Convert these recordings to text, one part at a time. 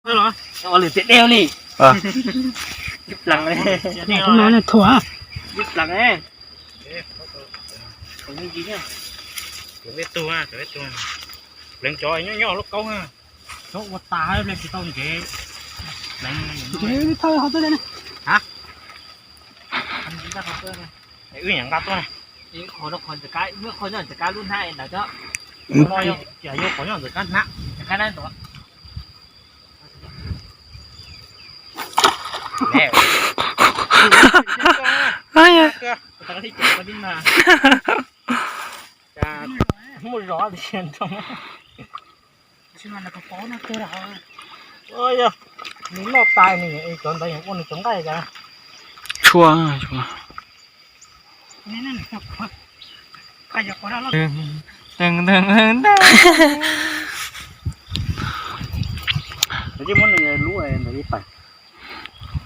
Ua lwm tiam đeo li. Ib plag, ib plag. Pleev cov nyob nyob lub kaub na. Cov ua tas ple tsis tau ntsev. Pleev thawj hauv txoj li na. Wb nqa tuaj na. Qhov no qhov ntawm kab, qhov nyob ntawm kab lub hnab ntawd. Qhov no yog qhov nyob ntawm kab hnab. Kab hnab ntawd. Muaj zov tiag. Nws noj tas nws cov ntawd ua nws cov nqaij cas. Tshua.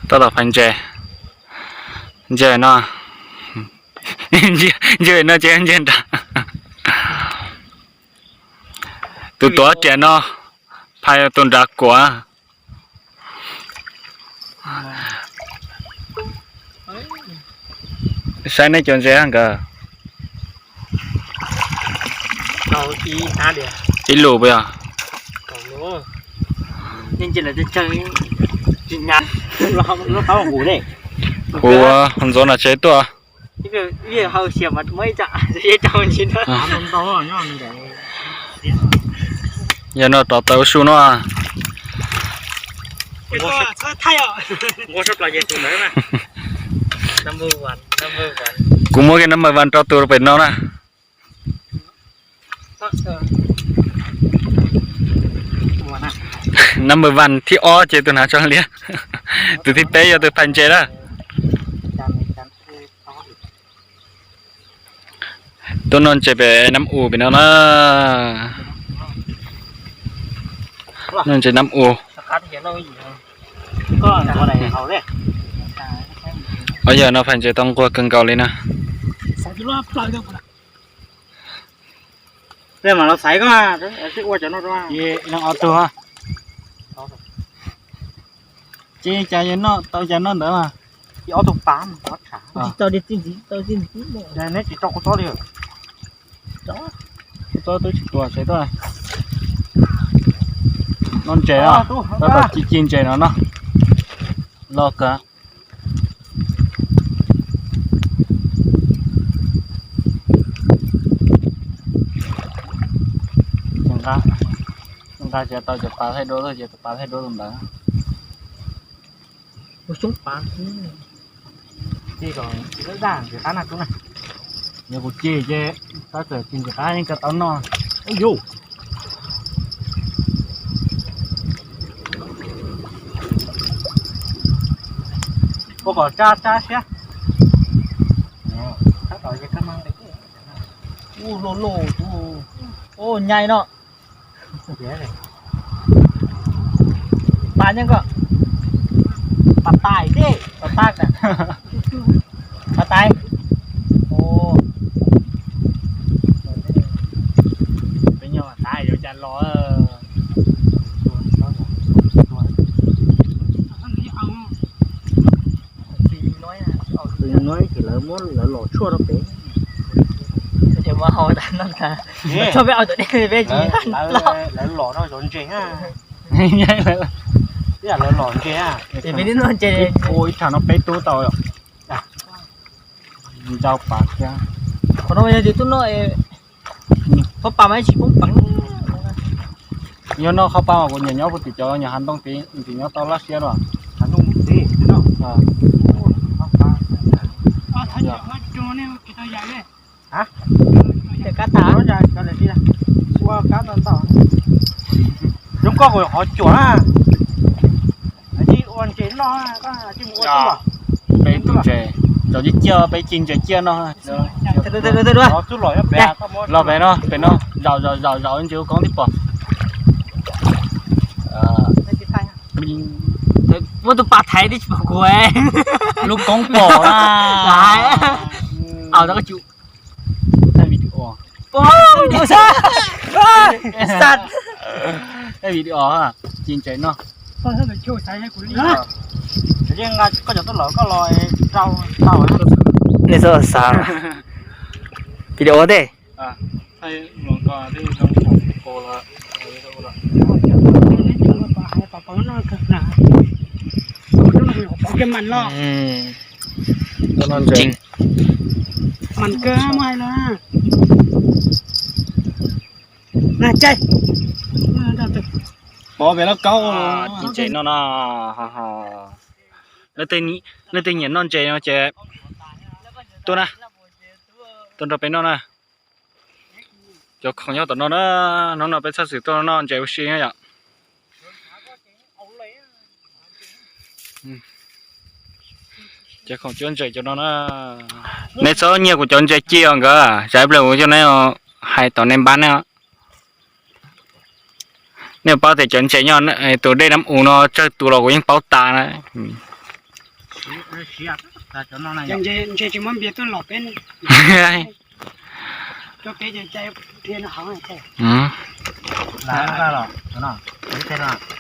Tab tom phais ntses, ntses no, ntses no ces ntses nrad. Tus tuav riam no phais tus nrad kuam. Saib neb cov ntses nkawd. Ib lus puas yog? Kuv ntxuav no tsev tuaj. Yog no rov tawm ua su no. Kuv muab kiag number one rau tus pem no na. Number one thib ob ces tus hnav tso liab. Tus thib peb yog tus phais ntses na. Tuaj noj ntses pem Nab U pem no na. Noj ntses Nab U. Ov, yog no phais ntses tau nquag kawg nkaus li na. Ces cas yog noj tau cas noj ntawd mas. Neb tsis tso kuv txob li. Kuv txob twb tsis tuaj seb tuaj. Noj ntses os, tab tom ci ci ntses no no. Los kawg. Nqa, nqa tsis tau cov pas thaij duab, ces tus pas thaij duab tus ntawd. Yog kuv ci ces tab txawm ci ntsis qab yeej kawg tau noj. Ua kom tsab tsab siab. Ub, loj loj, ub, nyai no. Pas nyob ko. Pas tais, pas tais, pas tais. Peb nyob mas tais yuav cas los. Lawv muab lawv los tshuaj rau pem. Lawv los rau cov ntses. Ib yam lawv los ntses. Ua ib tsam no peb tub tau. Ntau pas thiab. Qhov no yog tias tub no, qhov pas mas tsis poob peev. Yog noj qhov pas mas kuv nyiam nyob puag tim cov nyuag hav ntoo tid, nws tsis nyob tau laj siab los. Cov kab tas. Zoo koj kuv qhov cuam na. Ua ntses noj, mus ua tub los. Peb tus ntses, cov ciaj ciaj, peb ci ntses ciaj no. Los pem no, pem no, zaum zaum zaum zaum ntses ua koob tib pom. Muab tus pas thaiv tib tsis pom kuv. Lub koob pom na. Thaij video. Thaij video, ci ntses noj. Koj cov tuaj los koj los rau tau. Nej txhob xav video ua ntej. Pov pem lauj kaub. Ntses no no, leej twg nyiam noj ntses no ces tuaj na, tuaj nrog peb noj na. Cov khoom nyob tom no na, hnub no peb txhob xwm tuaj noj ntses ua si na yom. Cov khoom cuab ntses cov no na. Nej txhob nyiag kuv cov ntses ci os nkawd, tsam ib pliag kuv coj nej hais tom nej npab ne. Nej paub tias cov ntses nyob tus dej Nab U no tsawg tus los kuv yeej paub tas na.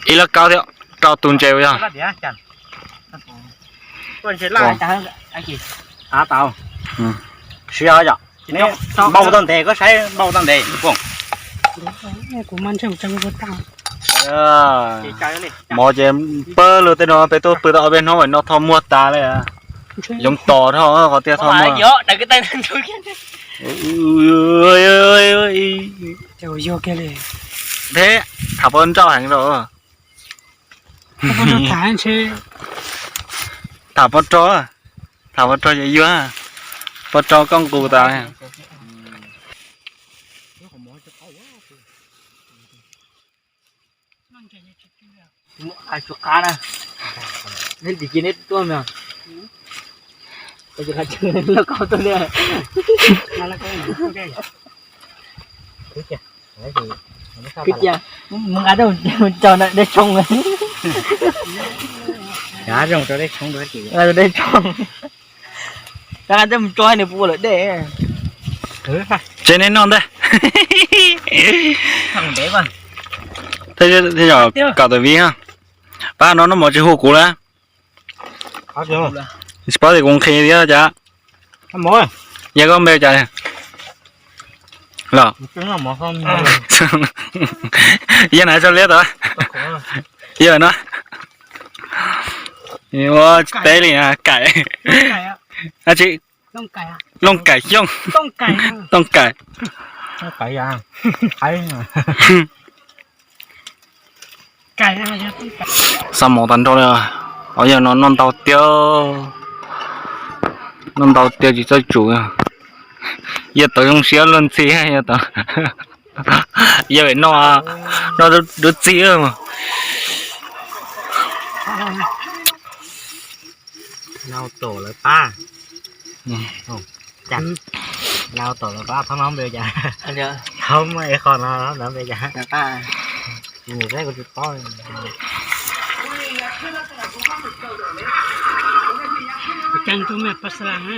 Ib lauj kaub thiab rau tus ntses ua yog. Siab yom. Npau tau ntev, koj saib npau tau ntev. Mov ces pab luag tej no peb tuaj pw tau ob peb hnub no tho muag tas li. Yoov tos dhau qhov tiag tho muag. Theb, tham pov nrauj heev los. Tham pov rog, tham pov rog yuag, pov rog koj nqus tas. Kwv tij, mus nqa rau mus tso dej tshoob. Nqa rau dej tshoob. Nqa rau mus tso nws puas lawm dej. Tsev nej noj ntag. Thiaj kom tawm viv. Pab no noj mov tsis hu kuv na. Tsis paub tias kuv nqhis thiab cas. Yog koj npe cas los? Yog na, tso liab tod. Yog no. Ua tsis teb li, Kaim. Dab tsi? Looj Kaim Xyooj. Tooj Kaim. Xa mov tas nrho li. Os, yog no noj ntau tiag, noj ntau tiag tsis txawj tsum. Yog tau zoo siab luag ntxhi, yog tau, yog no, no dub txig. Nau tom lawv pab. Nau tom lawv pab, thab no npe cas? Thab muaj ib qho no npe cas? Kuv tsis paub. Ceeb tus me pas las na.